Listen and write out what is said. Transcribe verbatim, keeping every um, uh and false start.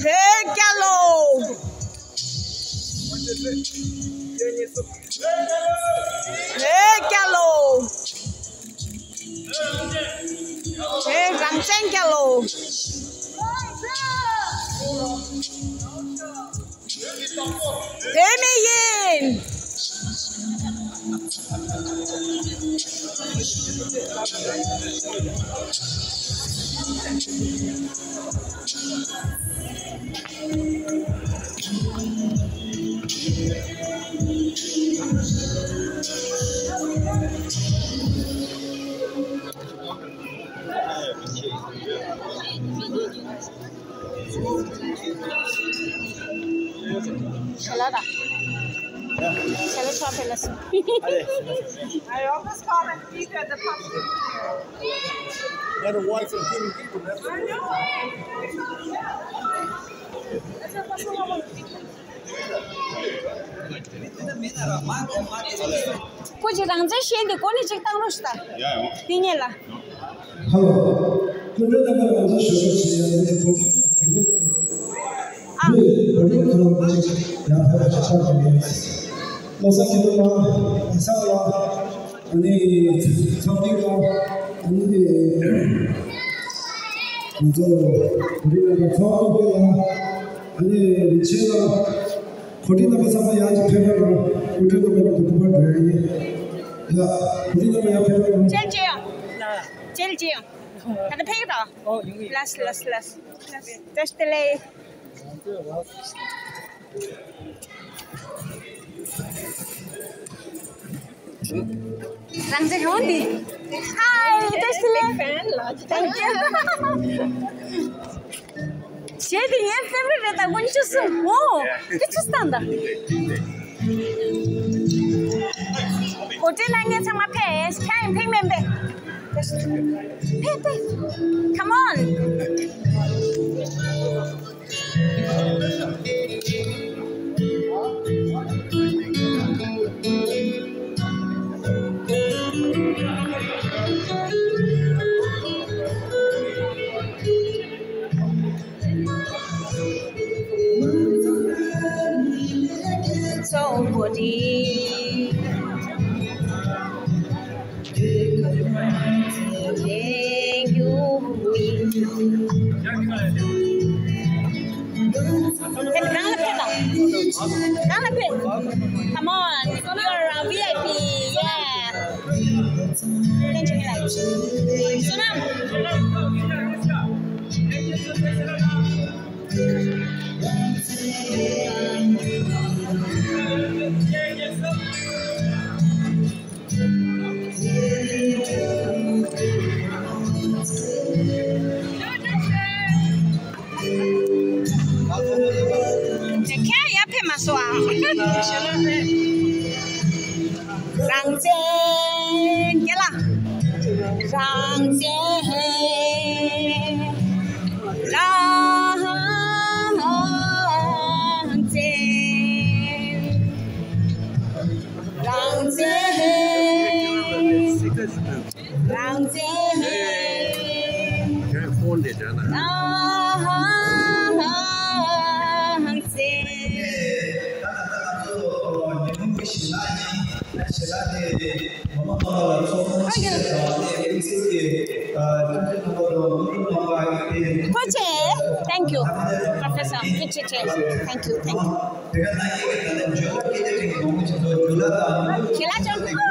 བོད་རྒྱལ་ལོ། བོད་རྒྱལ་ལོ། བོད་རང་བཙན་རྒྱལ་ལོ། བོད་མི་ཡིན། Shalada. Shalada. I always call and eat at the pub. Got a wife and two people. That's ཁོ་ཅིག་རང་བཙན་བཤད་འདི་ཀོ་ནི་ཅིག་བཏང་རོགས་ཤིག་ད། ཡ་ཡོང་། དེ་ཉེ་ལ། ཧ་ལོ། སྐུ་མགྲོན་རྣམ་པ་རང་བཙན་ཞུ་སྒོ་ཕྱེ་ཡ་ནི་ཁོ་ཅིག་ཨ། བོད་རིགས་ཁ་ལོ་ཅིག་ཡང་ཕེབས་པ་ཞིག་ཆགས་ཀྱི་ཡིན། ལོ་གསར་གྱི་ལོ་ལ་ལ་ས་ལ། ཨ་ནི་ཚང་ཏིག་ལ། ཨ་ནི་ང་ཚོ་བོད་རིགས་རྣམ་པ་ཚོགས་གཙོ་ལ། ཨ་ནི་རིན་ཆེན་ལ། གོ་སྒྲིག་རྣམ་པ་ཚང་མ་ཡག་ཅིག་ཕེབས་རོགས་གནང་། སྐུ་མགྲོན་རྣམ་པ་ལ་གོ་སྒྲིག་པར་འགྲོ་ཡ་ཡིན། ཡ། གོ་སྒྲིག་རྣམ་པ་ཡག་ཕེབས་རོགས་གནང་། ཅེལ་ཅེལ། ཅེལ་ཅེལ། ད་ལྟ་ཕེབས་ཀྱི་འདུག་ཨོ་ཡོང་གི། ལགས་ལགས་ལགས། བཀྲ་ཤིས་བདེ་ལེགས། རང་བཙན་རོ་འདི། Hi, བཀྲ་ཤིས་བདེ་ལེགས། Thank you. གཞས་འདི་ངའི་favorite རེད་ད། དཀོན་མཆོག་གསུམ། ཨོ། དེ་ཆུ་སྟངས་ད། གོ་སྒྲིག་གནང་མཁན་ཚང་མ་ཕེབས། ཁྱེད་ཡང་ཕེབས་མིན་པས། ཕེབས་ཕེབས། Come on. Come on, you're a V I P. Yeah. Thank you. Sonam. ཁྱེད་ཡར་ཕེབས་མ་སོང་ཨ། རང་བཙན་རྒྱལ་ལ། རང་བཙན། རང་བཙན། རང་བཙན། རང་བཙན། ཁྱོད་ཕོན་དེ་དྲན་ན། རང་བཙན། ཁོ་ཆེ། Thank you, Professor. ཁྱེད་ཆེ་ཆེ། Thank you, thank you. ཁྱེད་ལ་ཅང་།